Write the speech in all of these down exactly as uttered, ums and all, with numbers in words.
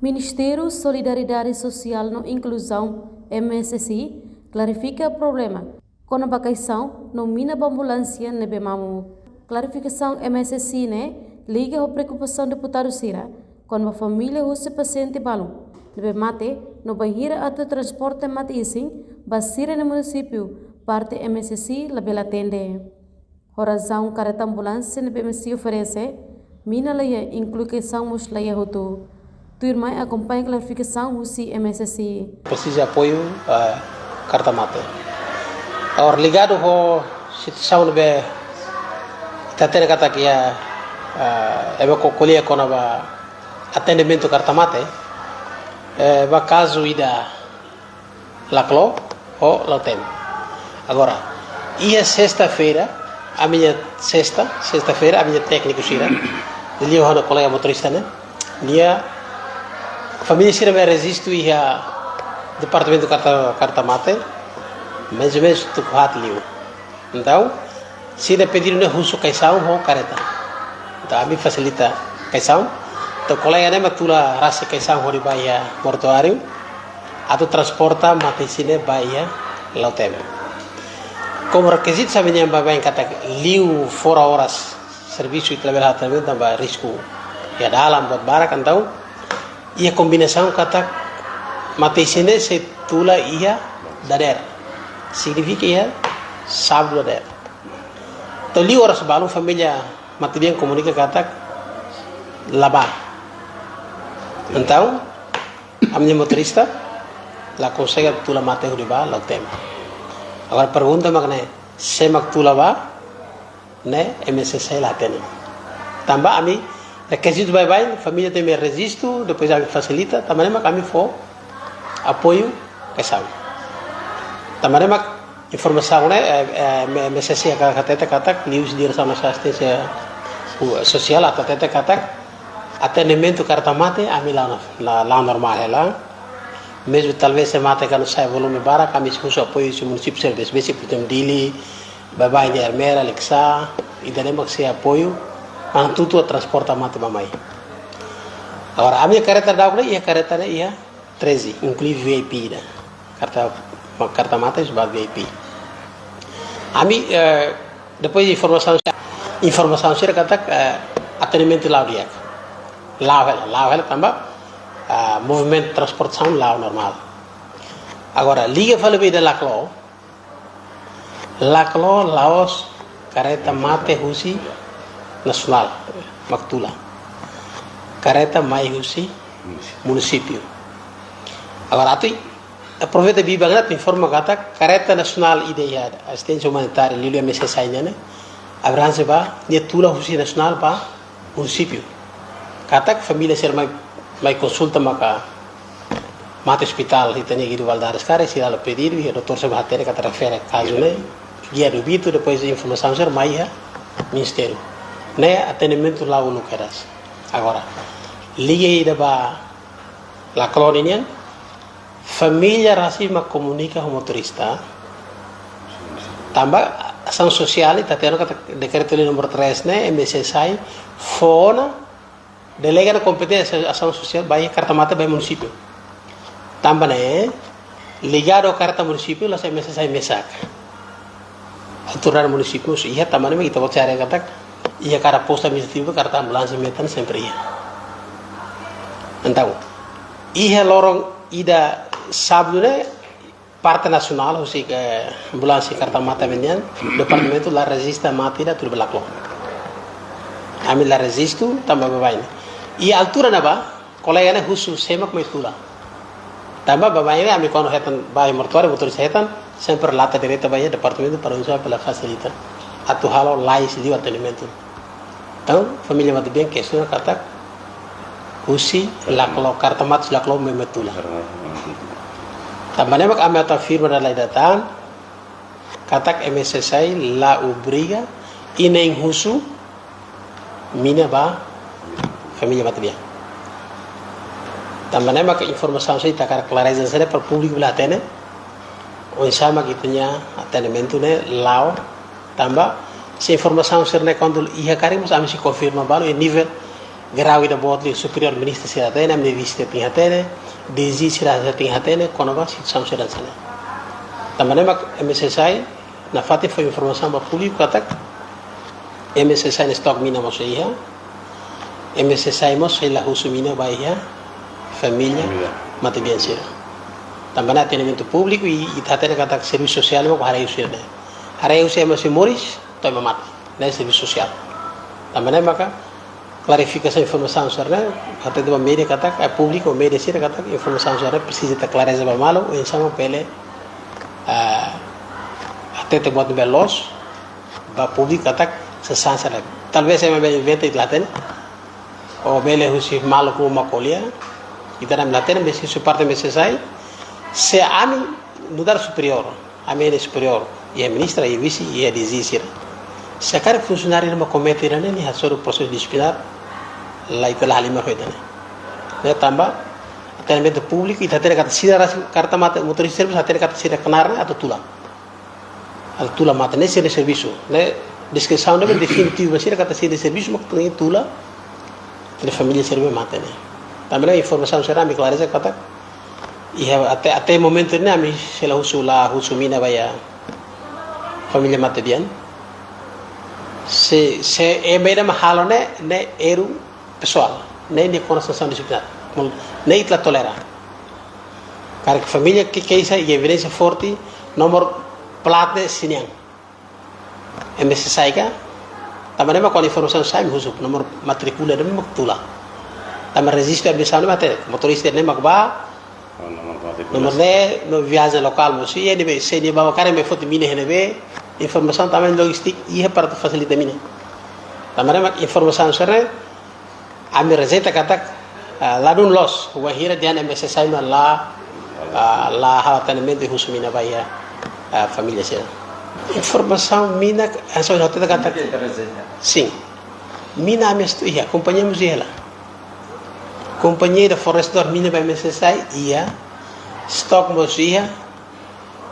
Ministériu Solidariedade Sosiál no Inkluzaun, M S S I, klarifika problema kona-ba kaixaun no mina ba ambulánsia ne'ebé mamuk. Klarifikasaun M S S I ne'e liga ho preokupasaun deputadu sira kona-ba família husi pasiente balun ne'ebé mate no bainhira atu transporta mate-isin ba sira-nia munisípiu, parte M S S I labele atende. Ho razaun kareta ambulánsia ne'ebé M S S I oferese, mina laiha, inklui kaixaun mós laiha hotu. Tuirmai akompaña klarifikasaun husi M S S I. Presiza apoiu, eh, kareta mate. Agora, ligadu ho situasaun ne'ebé ita hatene katak iha, eh, ema ko-, ko'alia kona-ba atendimentu kareta mate, eh, ba kazu ida Laclo ho Lautém. Agora, iha sesta-feira, ami-nia sesta, sesta-feira, ami-nia tékniku sira, liuliu ha'u-nia kolega motorista ne'e, nia família sira mai rejistu iha departamentu kareta, kareta mate, mais ou menos tuku haat liu. Entaun, sira pedidu ne'e husu kaixaun ho kareta. Entaun, ami fasilita kaixaun. Entaun, kolega ne'e mak tula rasik kaixaun hodi ba iha mortuáriu, atu transporta mate-isin ne'e ba iha Lautém. Komu rekizitu sira-ne'e baibain katak liu fora oras servisu ita labele hatene tanba risku iha dalan buat barak, entaun iha kombinasaun katak mate-isin ne'e sei tula iha dadeer. Signifika iha sábadu dadeer. Entaun liu oras balun família matebian komunika katak la bá. Entaun, ami-nia motorista la konsege tula mate hodi ba Lautém. Agora pergunta mak ne'e, sé mak tula bá, ne'e M S S I la hatene. Tanba ami rekizitu baibain, família tenke rejistu, depois ami fasilita, tanba ne'e mak ami fó apoiu kaixaun. Tanba ne'e mak informasaun ne'e, eh, eh, M-, M S S I hakarak hatete katak, liuhusi Diresaun Nasionál Asisténsia, uh, Sosiál, atu hatete katak, atendimentu kareta mate, ami la, la, la normál hela. Mezmu talvés se mate kuandu sai volume barak, ami husu apoiu husi munisípiu sira besik-besik, por ezemplu, Dili, baibain iha Ermera, Likisá, ida-ne'e mak sei apoiu, atu tutu transporta mate bá-mai. Agora, ami kareta daudaun ne'e, iha kareta ne'e, iha treze, inklui V I P ida. Kareta, kareta mate husi ba V I P. Ami, eh, depois informasaun, informasaun sira katak, eh, atendimentu la'o di'ak. La'o hela, la'o hela tanba, ah, movimentu transportasaun la'o normál. Agora, liga fali ba ida Laclo, Laclo la'ós kareta mate husi Nasionál mak tula. Kareta mai husi munisípiu. Agora atu aproveita biban ne'e atu informa katak kareta Nasionál ida iha asisténsia umanitária liuliu M S S I nian ne'e, abranje ba, nia tula husi Nasionál ba munisípiu. Katak família sira mai, mai konsulta maka mate ospitál, ita-nia Guido Valadares karik, sira halo pedidu, iha doutór sira hatene katak refere kazu ne'e, gia dubitu, depois informasaun sira mai iha ministériu. Ne'e atendimentu la'o uluk kedas. Agora, liga ida ba Laclo nian, família rasik mak komunika ho motorista. Tanba asaun sosiál, ita hatene katak dekretu lei númeru três ne'e, M S S I fó ona, delega ona kompeténsia asaun sosiál ba iha kareta mate ba iha munisípiu. Tanba ne'e, ligadu ho kareta munisípiu, la'ós M S S I mesak. Autoridade munisípiu mós iha, tanba ne'e mak ita-boot sira haree katak iha kada postu administrativu kareta ambulánsia metan sempre iha. Entaun, iha loron ida sábadu ne'e, parte Nasionál husi, eh, ambulánsia kareta mate nian, departamentu la rejista mate ida tuir ba Laclo. Ami la rejistu, tanba baibain. Iha altura ne'ebá, kolega ne'e husu sé mak mai tula. Tanba baibain ami kuandu hetan ba iha mortuáriu, motorista hetan, sempre relata direta ba iha departamentu para uza pela fasilita. Atu halo lais liu atendimentu. Entaun, família matebian kestiona katak husi Laclo, kareta mate Laclo mai mai tula. Tanba ne'e mak ami atu afirma dala ida tan, katak M S S I la obriga i nein husu mina ba família matebian. Tanba ne'e mak informasaun sira ita hakarak klareza sira para públiku bele hatene oinsá mak ita-nia atendimentu ne'e la'o, tanba se informasaun sira-ne'e kuandu iha karik mós ami sei konfirma balu iha nivel grau ida boot liu, superiór ministru sira hatene, ami-nia vise-prezidentu hatene, D G sira hatene, hatene kona-ba situasaun sira hanesan ne'e. Tanba ne'e mak M S S I nafatin fó informasaun ba públiku katak M S S I nia estok mina mós iha, M S S I mós sei la husu mina ba iha família, família matebian sira. Tanba ne'e atendimentu públiku i, i ita hatene katak servisu sosiál mós haree husi ne'e. Haree husi ema sei moris to'o ema mate, ne'e servisu sosiál. Tanba ne'e maka klarifikasaun informasaun sira-ne'e, hatete ba média katak, eh, públiku, média sira katak, informasaun sira-ne'e presiza ita klareza ba malu, oinsá mak bele, eh, hatete buat ne'ebé loos ba públiku katak sasán sira-ne'e. Talvés ema bele inventa ita la hatene, ou bele husi maluk ruma ko'alia, ita la hatene, maibé husi parte M S S I, se ami nu'udar superiór, ami ne'e superiór, iha ministra, iha vise, iha D G sira. Se karik funsionáriu ida mak komete ida-ne'e, nia hasoru prosesu disiplinár, la ita la halimar ho ida-ne'e. Ne'e tanba atendimentu públiku, ita hatene katak sira rasik, karta mate, motorista servisu, hatene katak sira knaar ne'e atu tula. Atu tula mate, ne'e sira-nia servisu. Ne'e deskrisaun ne'ebé definitivu ba sira katak sira-nia servisu mak atu tula, atu tula família sira-ne'ebé mate ne'e. Tanba ne'e informasaun sira ami klareza katak, iha até, até momentu ne'e ami sei la husu, la husu mina ba iha família matebian. Se, se ema ida mak halo ne'e, ne'e erru pesoál, ne'e nia kona sansaun disiplinár. Mul-, ne'e ita la tolera. Karik família ke keixa i evidénsia forte, nomor plat ne'e sira-nian. M S S I ka, tanba ne'e mak kuandu informasaun sai, ami husu, nomor matríkula ne'e mak tula. Tanba rejistu administrativu ne'e mak hatene, motorista ne'e mak bá, oh, nomor matríkula. Nomor ne'e, no viajen lokál mós, i ne'ebé, se nia bá karik mak foti mina iha ne'ebé, informasaun tanba lojistika, iha para atu fasilita mina. Tanba ne'e mak informasaun sira-ne'e, ami rejeita katak, ah, ladún loos, wainhira dehan M S S I mak la, ah, la halo atendimentu i husu mina ba iha, ah, família sira. Informasaun mina, ah, so, hatete katak. Ita rejeita? Sin. Mina ami estu iha, kompañia mós iha hela. Kompañia ida fornese mina ba M S S I iha, estok mós iha,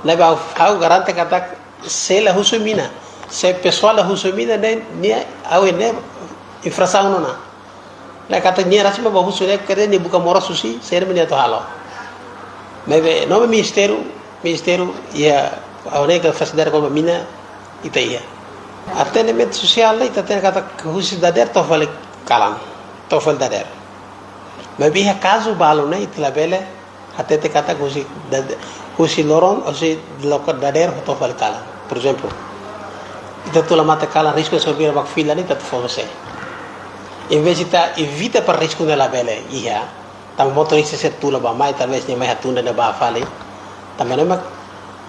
ne'ebé ha'u, ha'u garante katak, se la husu mina, se pesoál la husu mina, ne'e, ne'e, ha'u ne'e infrasaun ona. Ne'e katak nia rasik mak bá husu ne'e, katak nia buka moras husi, sira-ne'e atu halo. Maibé, no ministériu, ministériu, iha, ha'u ne'e kapasidade kona-ba mina, ita iha. Atendimentu sosiál ne'e, ita hatene katak husi dadeer to'o fali kalan, to'o fali dadeer. Maibé iha kazu balu ne'e, ita labele hatete katak husi dad-, husi loron, husi loka dadeer to'o fali kalan. Por ezemplu, ita tula mate kalan, risku sira bira bá fila ne'e ita atu fó sé. Envezde ita evita para risku ne'e labele iha, tanba motorista sira tula bá mai, talvés nia mai hatún ida ne'e bá fali. Tanba ne'e mak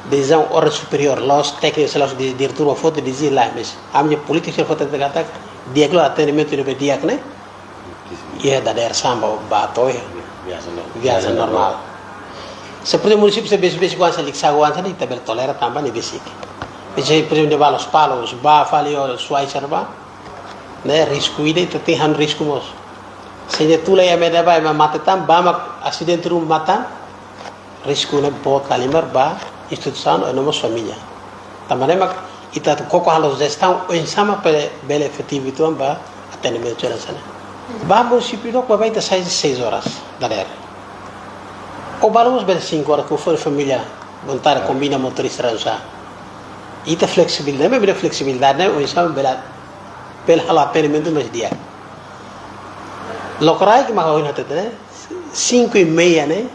desizaun orden superiór, loos tékniku, loos di-, diretór bá foti, dizia la, maibé ami polítika sira foti hatete katak, di'ak liu atendimentu ne'ebé di'ak ne'e, iha dadeer samba bá to'o iha. Viajen normál. Viajen normál. Se por ezemplu munisípiu sira besik-besik oinsá, Likisá oinsá, ne'e ita bele tolera tanba nia besik. Maibé se por ezemplu nia bá Lospalos, bá fali ho Suai sira bá, ne'e risku ida, ita tenke hanoin risku mós. Se nia tula iha ema ida bá, ema mate tan, bá mak asidente ruma mate tan, risku ne'e boot halimar ba instituisaun no mós família. Tanba ne'e mak ita atu koko halo jestaun oinsá mak bele, bele efetivu uitoan ba atendimentu sira hanesan ne'e. Ba munisípiu dook baibain ita sai seis horas dadeer. Ou balu mós bele cinco horas, kona-ba família, vontade, kombina motorista sira oinsá. Ita fleksibilidade, maibé fleksibilidade ne'e oinsá bele, bele halo atendimentu mais di'ak. Lokraik mak ohin hatete ne'e, cinco e meia ne'e,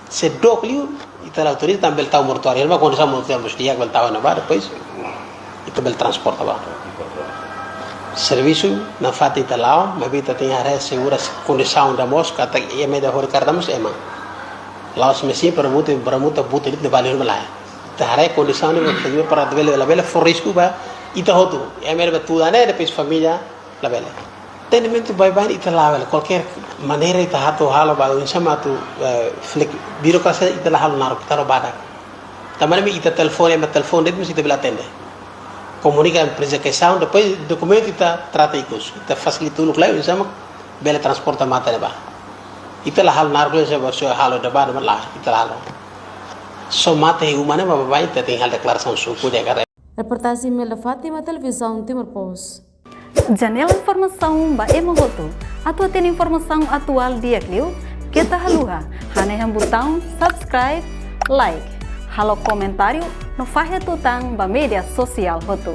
se dook liu, ita la autoriza, ita bele tau mortuáriu, maibé kondisaun mortuáriu mós di'ak, bele tau iha ne'ebá, depois ita bele transporta bá. Servisu nafatin ita la'o, maibé ita tenke haree segura kondisaun ida mós, katak ema ida hodi kareta mós ema. La'ós mesin para mutu, para mutu buta de'it, bá liu bá lai. Ita haree kondisaun ne'e, segura para labele, labele fó risku ba ita hotu. Ema ida bá tula ne'e, depois família, labele. Atendimentu baibain ita la'o hela, kualkér maneira ita atu halo ba, oinsá mak atu, eh, flek-, birokrasia ita la halo naruk, ita halo badak. Tanba ne'e ita telefone, ema telefone de'it mós ita bele atende. Komunika empreza keisaun, depois dokumentu ita trata ikus. Ita fasilita uluk lai, oinsá mak bele transporta mate ne'ebá. Ita la halo naruk, se ba só halo de'it bá, ne'e la, ita la halo. Só mate iha uma ne'e mak baibain ita tenke halo deklarasaun suku de'it karik. Reportajen Imelda Fátima, Televizaun Timor Post. Janela informasaun ba ema hotu. Atu hatene informasaun atuál di'ak liu, keta haluha hanehan butaun subscribe, like, halo komentáriu no fahe tutan ba média sosiál hotu.